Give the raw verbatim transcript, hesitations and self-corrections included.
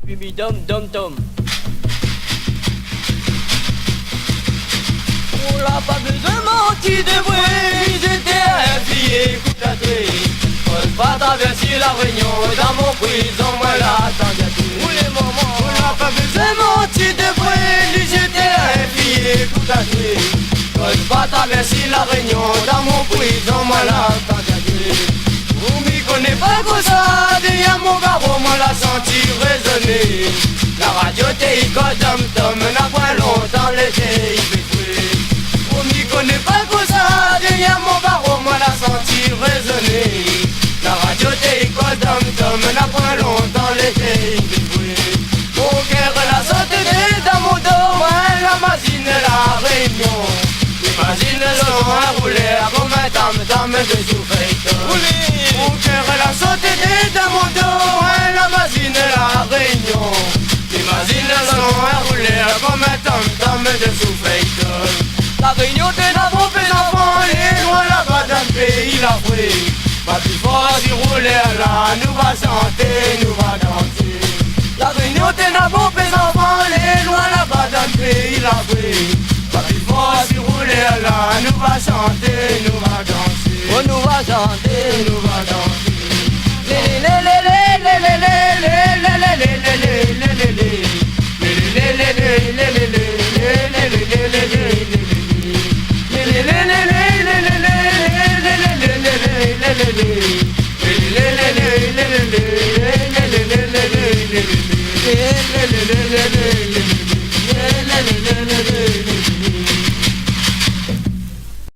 Bibi dom dom dom. Ou la pa bezoin manti de vré, li zété in fié kout a twé. Koz pa travèrs La Rényon, dan mon prizon, moin la atann a twé. Ou lé momon. Ou la pa bezoin manti de vré, li zété in fié kout a twé. Koz pa travèrs La Rényon, dan mon prizon, moin la atann a twé. Ou mi koné pa kosa, dèrièr mon baro, moin la santi rézoné. La radio té i koz dom dom, na poin lontan lété i bétwé. Ou mi koné pa kosa, dèrièr mon baro, moin la santi rézoné. La radio té i koz dom dom, na poin lontan lété i bétwé. Mon kèr la sot dan mon do, moin la mazine La Rényon. Mi mazine son in roulèr, konm in tam tam désou fèy tol. Mon kèr la sot dan mon do, moin la mazine La Rényon. Mi mazine son in roulèr, konm in tam tam désou fèy tol. La Rényon té na bonpé zanfan, lé loin laba dan péi Lafrik. Papi for si roulèr la, nou va shanté, nou va dansé. La Rényon té na bonpé zanfan, lé loin laba dan péi Lafrik. Papi for si roulèr la, nou va shanté, nou va dansé. Oh, nou va shanté, nou va